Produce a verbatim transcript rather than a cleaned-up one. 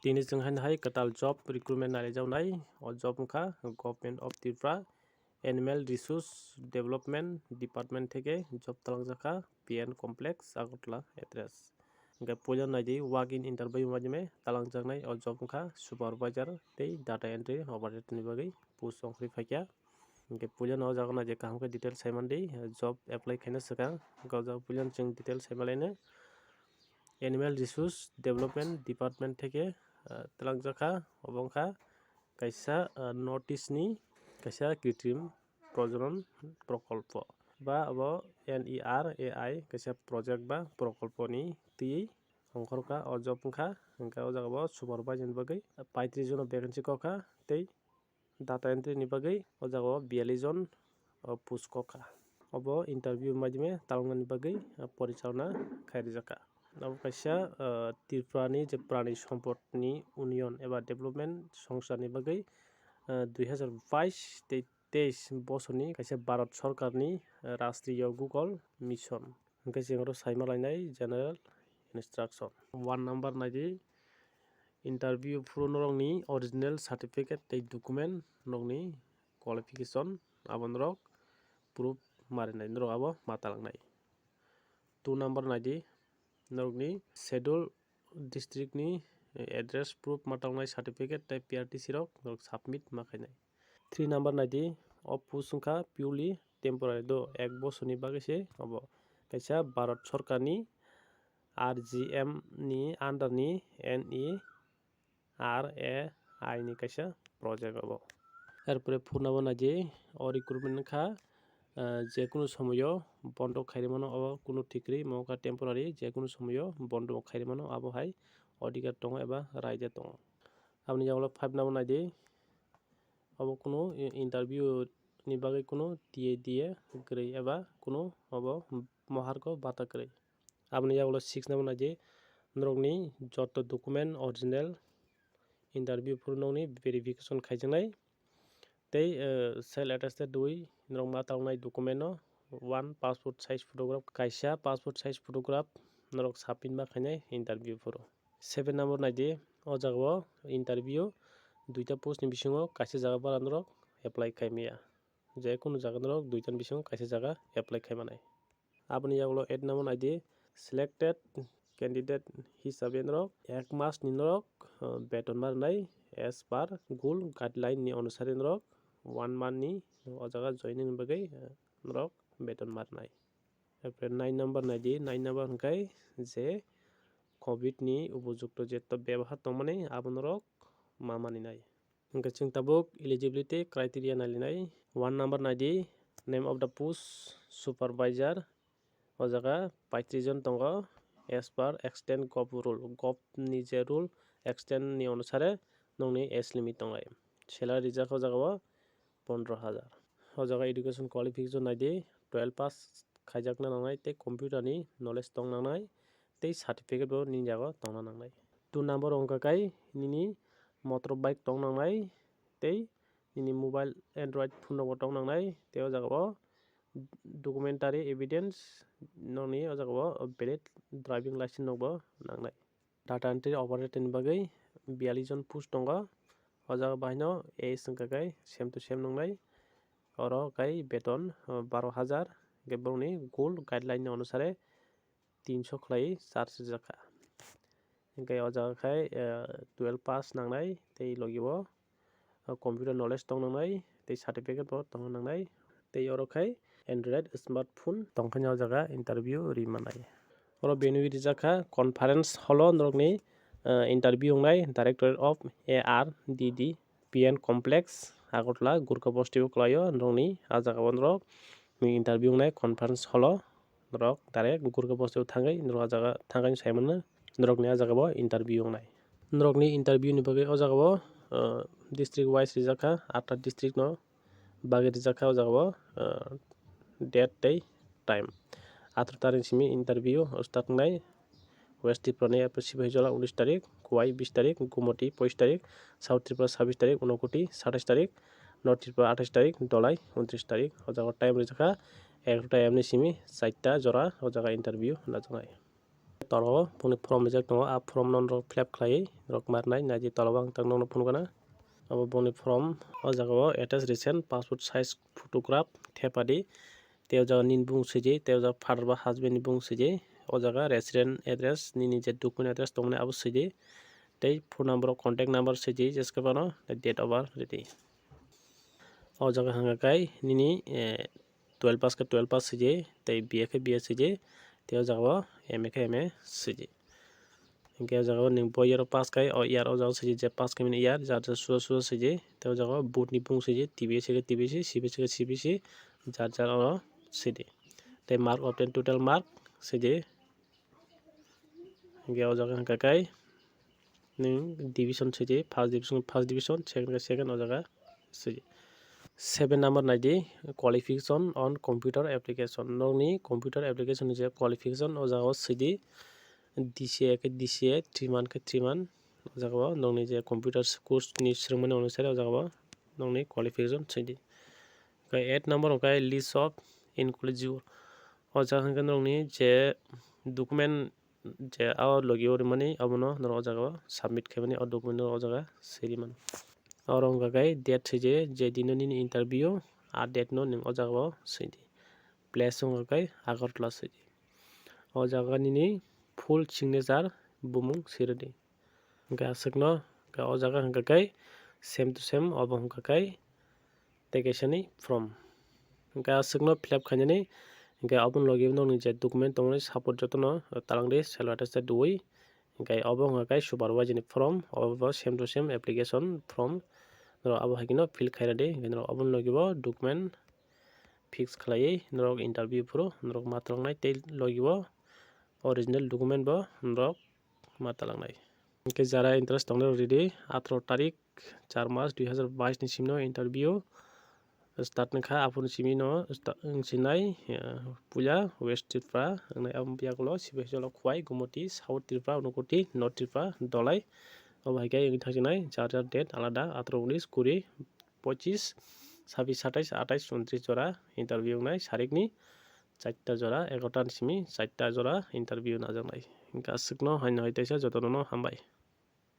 Tini chwng haino hai kwtal job recruitment nailaijak nai. O job wngkha Government of Tripura Animal Resource Development Department theke job talangjak kha, P N Complex, Agartala address. Hwnkhe puila naidi walk-in interview maidime talangjaknai o job wngkha supervisor tei data entry operator ni bagwi post ongkhorwi phaikha. Hwnkhe puilano o jaga naidi kaham khe details saimandi, job apply khaina swkang. Hwnkhe o jaga puilano chwng details saimalaino. Animal Resource Development Department theke, ah, talangjak kha, obo wngkha kaisa, ah, North East ni kaisa kritrim projonon prokolpo ba abo N E R A I kaisa project ba prokolpo ni twiwi ongkhorkha o job wngkha. Hwnkhe o jaga bo supervisor ni bagwi paitris jono vacancy kokha tei data entry ni bagwi o jaga o biyallis jon, o, post kokha. Obo interview maidime taloknani bagwi, o, porichalona khai rijak kha. Abo kaisa, o, Tripura ni je pranai sompod ni union eba development songsa ni bagwi, o, dui hazar bais tei teis bosorni kaisa Bharat Sorkarni, o, Rashtriya Google Mission. Hwnkhe chwng oro saima lainai general instruction. One number naidi, interview phuru norokni original certificate tei document, norokni qualification, abo norok proof marinai, norok abo ma talangnai. Two number naidi, norokni schedule district ni address proof ma talangnai certificate tei P R T C rok norok submit ma khainai. Three number naidi, o post wngkha purely temporary, do ek bosorni bagwi se obo. Kaisa Bharat Sorkarni R G M ni under ni N E R A I ni kaisa project obo. Erpore phurna bo naidi, o recruitment wngkha, ah, je kunu somoyo bondo khairwi mano, obo kunu thik kwrwi, omo wngkha temporary, je kunu somoyo bondo khairwi mano, abo hai odhikar tongo eba raida tongo. Aboni yagulo five number naidi, obo kunu i-, interview ni bagwi kunu T A D A kwrwi eba kunu obo moharko bata kwrwi. Aboni yagulo six number naidi, norokni joto document original interview phuru nokni verification khaijaknai. Tei, eh, self attested dui norok ma talnai document no, one passport size photograph, kaisa passport size photograph norok submit ma khainai interview phuru. Seven number naidi, o jaga o interview duita post ni bisingo kaisa jaga bara norok apply khai maya. Je kunu jaga norok duita ni bisingo kaisa jaga apply khai manai. Aboni yagulo eight number naidi, selected candidate hisabe norok ek mas ni norok, uh, beton ma rwnai as per gul guideline ni onusari norok one month ni o jaga joining ni bagwi, uh, norok beton ma rwnai. Erpore nine number naidi, nine number hwnkhe je covid ni upojukto jeto bebohar tongmani abo norok ma maninai. Hwnkhe chwng tabuk eligibility criteria nailinai. One number naidi, name of the post supervisor. O jaga paitris jon tongo as per extend gov rule. Gov ni je rule extend ni onusare nokni age limit tonglai. Salary rijak o jaga o pondro hazar. O jaga education qualification naidi, twelve pass khaijakna nangnai tei computer ni knowledge tong nangnai tei certificate bo nini jaga o tongna nangnai. Two number wngkha kai nini motor bike tong nangnai tei nini mobile Android phone rok bo tong nangnai tei o jaga o documentary evidence nokni o jaga o valid driving license rok bo nangnai. Data entry operator ni bagwi biyallis jon post tongo. O jaga bahaino age wngkha khe same to same nwngnai. Oro khe beton, uh, baro hajar, hwnkhe borokni gul guideline ni onusare tinso khlai charge rijak kha. Hwnkhe o jaga khai, uh, twelve pass nangnai tei logi o, uh, computer knowledge tong nangnai tei certificate bo tong nangnai. Tei oro khai Android smartphone tongkha o jaga interview ri manai. Oro venue rijak kha conference hall o norokni, uh, interview wngnai Directorate of A R D D P N Complex, Agartala, Gurkha Bosti o kwlaio norokni. A jaga o norok ni interview wngnai conference hall o, norok direct Gurkha Bosti o thangwi norok a jaga thangwi sai mano norokni a jaga o interview wngnai. Norokni interview ni bagwi o jaga o, uh, district wise rijak kha, atta district no bagwi rijak kha o jaga o, uh, date tei time. Atharo tarikh simi interview start wngnai. West Tripura ni Sipahijola unis tarik, Khowai bis tarik, Gumoti pochis tarik, South Tripura sabis tarik, Unakoti satais tarik, North Tripura atais tarik, Dholai untris tarik. O jaga time rijak kha egarota A M ni simi charta jora o jaga interview najaknai. Tola o boni form rijak tongo, a form no norok fill up khlaiwi norok marnai, naidi tola o ang tak nokno phunukgana. Abo boni form, o jaga o attach recent passport size photograph thepadi. Tei o jaga nini bung swijdi, tei o jaga father ba husband ni bung swijdi. O jaga resident address, nini je document address tongmani abo swijdi. Tei phone number, contact number swijdi, jeske phano, tei date of birth ridi. O jaga hwnka khe nini, eh, twelve pass khe twelve pass swijdi, tei B A khe B A swijdi, tei o jaga o M A khe M A swijdi. Hwnkhe o jaga o nwng bo year o pass khai, o year o jaga o swijdi je pass khaimani year, jar jar suja suja swijdi, tei o jaga o board ni bung swijdi, T B S khe T B S, C B S khe C B S, jar jar oro swijdi. Tei mark obtain, total mark swijdi. Hwnkhe o jaga hwnka khe nwng division swijdi, first division, first division, second khe second, o jaga swijdi. Seven number naidi, qualification on computer application. Nokni computer application ni je qualification, o jaga o swijdi. D C A khe D C A, three month khe three month, o jaga o nokni je computer course ni swrwngmani onusare o jaga o nokni qualification swijdi. Hwnkhe eight number hwnkhe list of inclusive. O jaga hwnkhe nokni je document je o logi o rimani abono norok o jaga o submit khaimani o document no o jaga swi rimano. Oro hwnkha khe date swijdi, je dino nini interview, a date no nwng o jaga o swijdi. Place wngkha khe Agartala swijdi. O jaga nini full signature bumung swi rwdi. Hwnkhe aswkno, hwnkhe o jaga hwnkha khe same to same, obo hwnkha khe tei kaisani form. Hwnkhe aswkno fill up khainani, hwnkhe aboni logi nokni je document tongmani support jotono talangdi, self attested dui. Hwnkhe obo hwnkha khe supervisor ni form, obo same to same application form. Norok abo hai kheno fill khairadi, hwnkhe norok aboni logi bo document fix khlaiwi norok interview phuru norok ma twlangnai tei logi bo original document bo norok ma twlangnai. Hwnkhe jara interest tongnai rok ridi, atharoh tarik, char mas dui hazar bais ni simi no interview start wngkha, aphuru simi no sta-, wngsinai, eh, puila West Tripura wngnai, aboni yagulo Sipaijala, Khowai, Gumoti, South Tripura, Unakoti, North Tripura, Dhalai, obo hai khe wngwi thangsinai, jar jar date alada, atharoh, unis, kuri, pochis, sabis, satais, atais, untris jora interview wngnai, sarikni charta jora, egaroh ta ni simi charta jora interview najaknai. Hwnkhe aswkno haino hai teisa jotono no hambai.